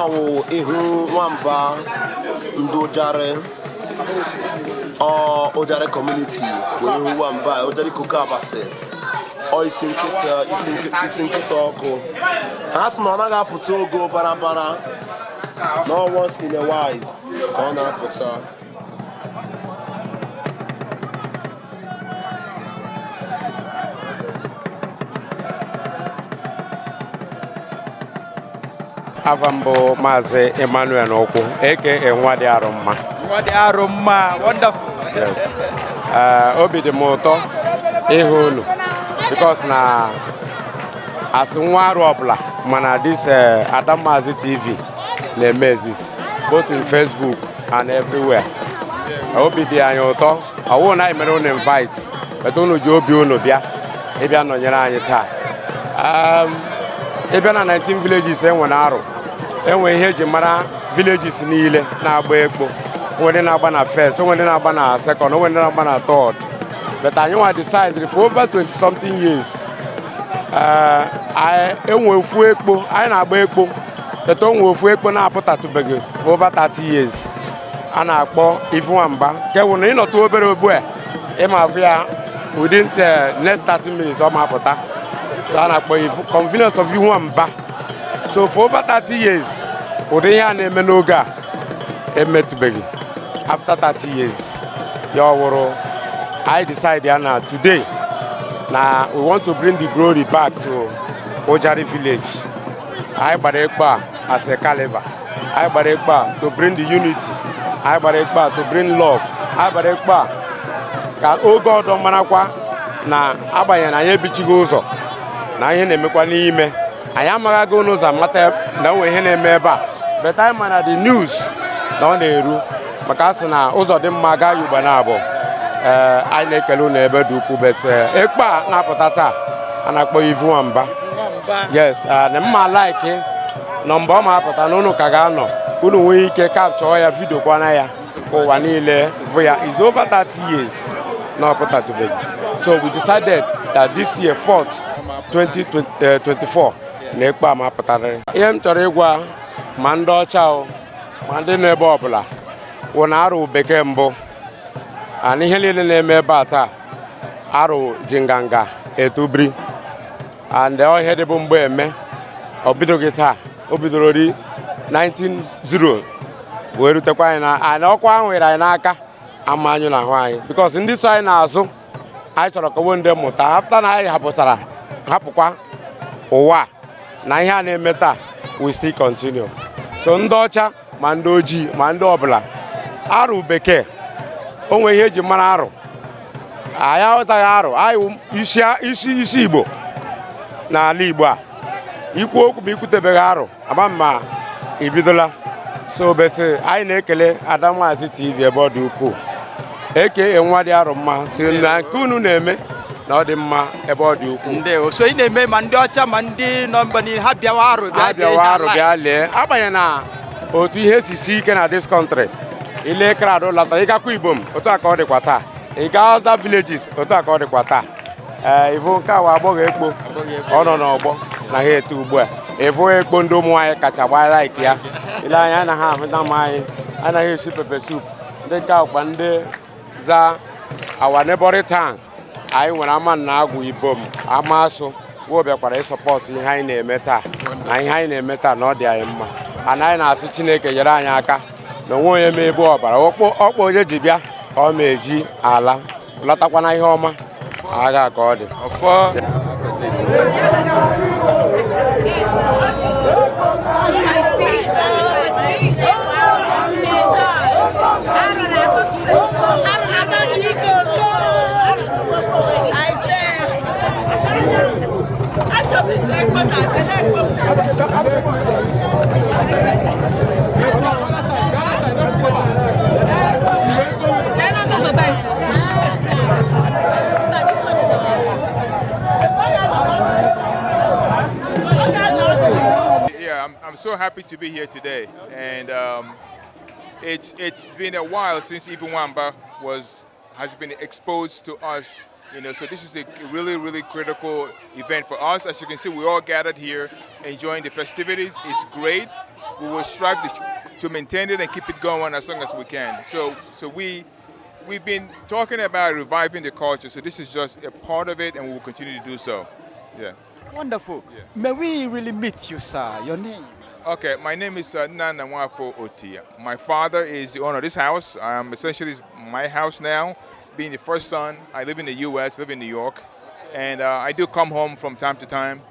Now, IVU NWANBA Ujari Ujari community, IVU NWANBA Ujari Kukabase. Or is in Kitoko. As Managa Putogo Barabara, no once in a while, Kona Puta. Avambo Maze Emmanuel Oku, aka NWANBA. NWANBA, wonderful. Yes. Obi the motor, ehonu, because na as nwa robla, mana this Adamazi TV na-emezis both in Facebook and everywhere. Obi the anyoto, I won't I may invite, but unu ji obi unu bịa, ịbịa nọnyere anyị taa. Ebe na 19 villages enwe na arụ. Enwe ihe eji mara villages niile na-agba Ekpo. Onwe na-agba na first, onwe na-agba na second, onwe na-agba na third. But I decided for over 20-something years. Enwe ofu Ekpo, anyị na-agba Ekpo. But onwe ofu Ekpo na-apụtatụbeghị for over 30 years. A na-akpọ IVU NWANBA. Nke wụ na ịnọtụ obere ogbu a, ịma afụ ya within the next 30 minutes ọ ma apụta. So I na-akpọ convenience of IVU NWANBA. So for over 30 years, ụdị ihe a na-eme n'oge a emetụbeghị. After 30 years, I decided today, now we want to bring the glory back to Ujari village. I brought Ekpo as a caliber. I brought Ekpo to bring the unity. I brought Ekpo to bring love. I brought Ekpo ka oge ọdọ manakwa na abanye na anyị ebichigo ụzọ na ihe na-emekwa n'ime. Anyị amagago n'ụzọ amata na onwe ihe na-eme ebe a. But I mana the news na ọ na-eru. Maka asị na ụzọ dị mma gaa Yoruba na abụọ anyị na-ekele unu ebe dị ukwu but Ekpo a na-apụta taa a na-akpọ IVU NWANBA. Yes, na mma like na mgbe ọ ma apụta na unu ka ga-anọ unu nwee ike capture ya video kwana ya ka ụwa niile bụ ya. It's over 30 years na ọpụtatụbeghị. So we decided that this year 4th 2024 na Ekpo a ma apụtarịrị. Ihe m chọrọ ịgwa ma ndị ọcha ma ndị n'ebe ọbụla wona arụ bekee mbụ ana ihe niile na-eme ebe a taa arụ jinganga etubri and ihe dị bụ mgbe eme ọ bidoghị taa o bidoro ri 1900 wee rutekwa anyị na ana ọkwa ahụ nwere anyị n'aka ama anyị na ahụ anyị because ndị so anyị na-azụ anyị chọrọ ka wonde mụta after na anyị hapụkwa ụwa na ihe a na-eme taa we still continue. So ndị ọcha ma ndị ojii ma ndị ọbụla arụ bekee onwe ihe eji mara arụ anyị aghọtaghị arụ anyị isi Igbo n'ala Igbo a ikwu okwu ma ikwutebeghị arụ ama mma ibidola. So bete anyị na-ekele Adamazi TV ebe ọ dị ukwuu eke nwa dị arụ mma si na nke unu na-eme na ọ dị mma ebe ọ dị ukwuu. Ndewo so ị na-eme ma ndị ọcha ma ndị nọ mba niile ha bịawa arụ bịa lee abanye na otu ihe si ike na this country. Ile krado lata ịgakwa Igbo m otu aka ọ dịkwa taa ịga other villages otu aka ọ dịkwa taa. IVU nke awa agbọghọ Ekpo ọ nọ n'ọgbọ na ha eto ugbu a IVU Ekpo ndị ụmụ anyị kacha gbaa like ya ile anya na ha ahụ na ma anyị anaghị esi pepe soup ndị nke akwa ndị za our neighboring town anyị nwere ama na agwụ Ibom Amasụ wo bịakwara ịsọpọtụ ihe anyị na-eme taa na ihe anyị na-eme taa na ọ dị anyị mma ana anyị na-asị Chineke nyere anyị aka na onwe onye mee ebe ọbara ọkpọ onye ji bịa ka ọ ma-eji ala lọtakwana ihe ọma agha ka ọ dị ọfọ. I'm so happy to be here today, and it's been a while since IVU NWANBA has been exposed to us. So this is a really critical event for us. As you can see, we're all gathered here enjoying the festivities. It's great. we will strive to maintain it and keep it going as long as we can. So we've been talking about reviving the culture, so this is just a part of it, and we will continue to do so. Yeah. Wonderful. Yeah. May we really meet you, sir? Your name? Okay, my name is NWANBA Of Ujari. My father is the owner of this house. Essentially, it's my house now. Being the first son, I live in the U.S., live in New York, and I do come home from time to time.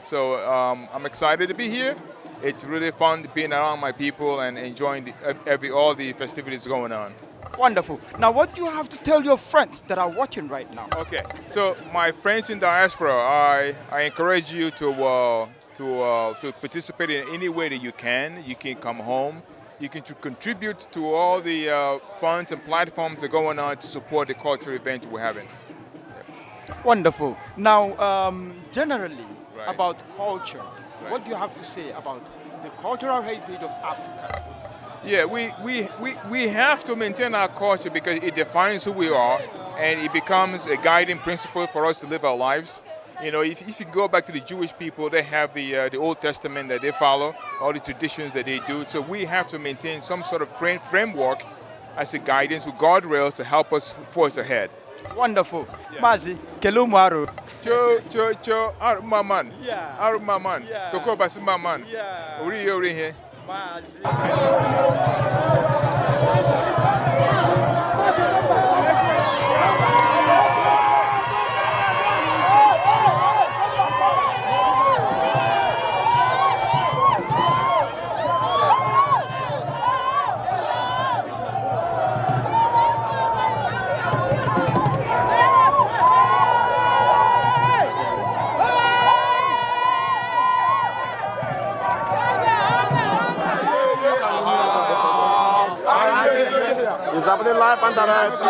So I'm excited to be here. It's really fun being around my people and enjoying all the festivities going on. Wonderful. Now, what do you have to tell your friends that are watching right now? Okay, so my friends in diaspora, I encourage you to participate in any way that you can. You can come home. You can contribute to all the funds and platforms that are going on to support the cultural event we're having. Yeah. Wonderful. Now, generally, right. about culture, right. What do you have to say about the cultural heritage of Africa? Yeah, we have to maintain our culture because it defines who we are, and it becomes a guiding principle for us to live our lives. If you go back to the Jewish people, they have the Old Testament that they follow, all the traditions that they do. So we have to maintain some sort of framework as a guidance with guardrails to help us forge ahead. Wonderful. Yeah. Mazi, Kelumaru. Cho, Arumaman. Yeah. Arumaman. Yeah. Toko Basimaman. Yeah. Uri here. Mazi. It's happening live and direct in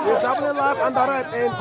It's happening live and direct in